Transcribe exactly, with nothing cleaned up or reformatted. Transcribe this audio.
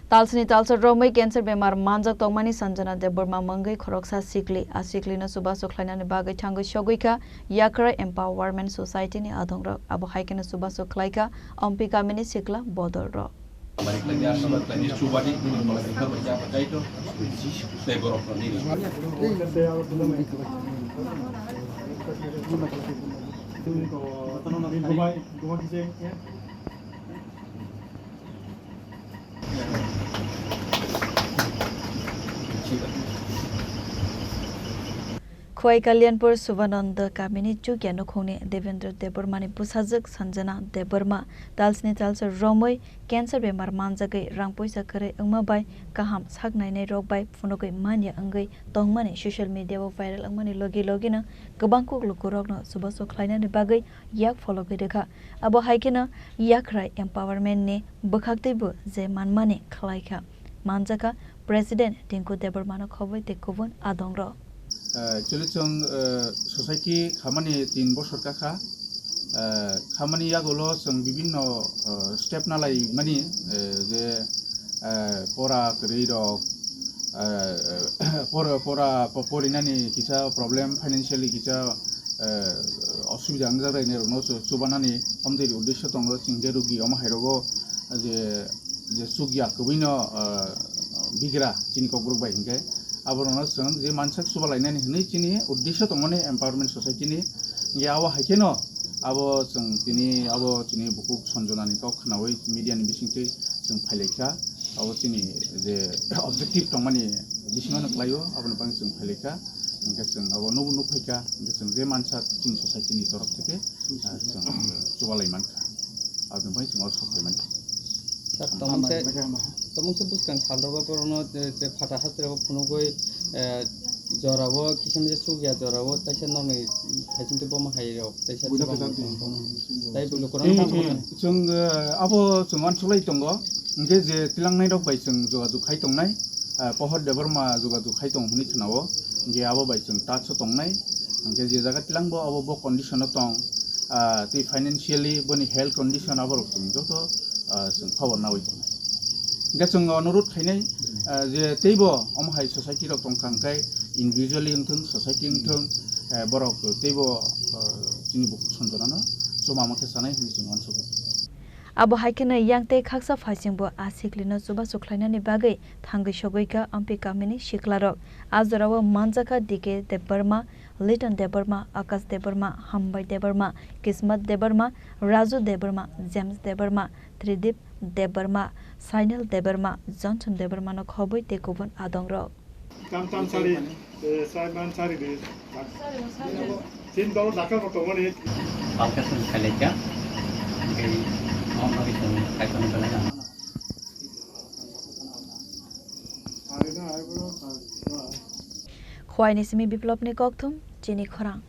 Talsni talsa romwi cancer bemar manjak tongmani Sanjana Debbarma mungwi khoroksa sikli. A siklino chubachu khlainani bagwi thangwi sogwi kha Yakrai Empowerment Society ni adongrok. Abo hai kheno chubachu khlai kha Ompi kamini sikla bodolrok. Khowai Kalyanpur Subananda kamini chukya nukhungni Devendra Debbarmani bwsajwk Sanjana Debbarma talsni talsa romwi cancer bemar manjagwi rang poisa kwrwi wngma bai kaham sak nainai rok bai phunugwi manya wngwi tongmani social media o viral wngmani logi logino kwbang kuk lukurokno chubachu khlainani bagwi yak phologwi rwkha. Abo hai kheno Yakrai Empowerment ni bwkhaktwibo je manmani khlai kha, manjakha President Tinku Debbarmano khobwi tei kubun adongrok. Eh, actually, chwng, eh, society khamani tin bosor kakha. Eh, khamani yagulo chwng bibinno, eh, step nalaimani, eh, je, eh, pora kwrwi rok, eh, pora, pora po-, porinani kisa problem, financially kisa, eh, osubida wngjak rokno chu-, chubanani omtwi uddesho tongo, chwng je rugi omo hai rogo je, je chukya kwbwino, eh, bigra chini kokborok bai hinkhe aborokno chwng je mansak chubalainani hwnwi chini uddesho tongmani Empowerment Society ni. Hinkhe abo hai kheno abo chwng tini abo chini bukhuk Sanjanani kok khnaui media ni bisingtwi chwng phailaikha. Abo chini je objective tongmani bisingo no kwlaio, aboni bagwi chwng phailaikha. Hinkhe chwng abo nubo nukphaikha, hinkhe chwng je mansak chini society ni torof theke, ah, chwng chubalai mankha. Aboni bagwi chwng oro sok phaimankha. Sir, tongmung se, tongmung se bwskang sal rok borokno je, je phatha hasteo phunugwi, eh, jorao kisa misa chukya jorao taisa nokni thaising twi boma hai rok taisa. Tai bwlwk kwrwng. Chwng, eh, abo chwng uansuk lai tongo, hinkhe je twilangnai rok bai chwng jogajog khai tongnai, eh, Pohor Debbarma jogajog khai tong hwnwi khwnao, hinkhe abo bai chwng touch o tongnai, hinkhe je jaga twilangbo abo bo condition o tong, ah, tei financially boni health condition aborok chwng joto, ah, chwng khobor naui tongnai. Hinkhe chwng onurudh khainai, ah, je teibo omo hai society rok tongkha hinkhe individually wngthung, society wngthung, eh, borok teibo, ah, chini bukhuk Sanjanano chuma ma khe sanai hwnwi chwng uansugo. Abo hai kheno yang tei khaksa phaisingbo a siklino chubachu khlainani bagwi thangwi sogwi kha Ampi kamini siklarok. A jorao manjakha D K Debbarma, Liton Debbarma, Akash Debbarma, Hambai Debbarma, Kismat Debbarma, Raju Debbarma, James Debbarma, Tridip Debbarma, Sainal Debbarma, Johnson Debbarmano khobwi tei kubun adongrok. Kam tam sari, eh, sai man sari di. Tin dol dakar ko tongoni. Palka sung khalekya. Ngai, om bagi sung kai kono belai na. Khowai ni simi Biplop ni kokthum, chini khorang.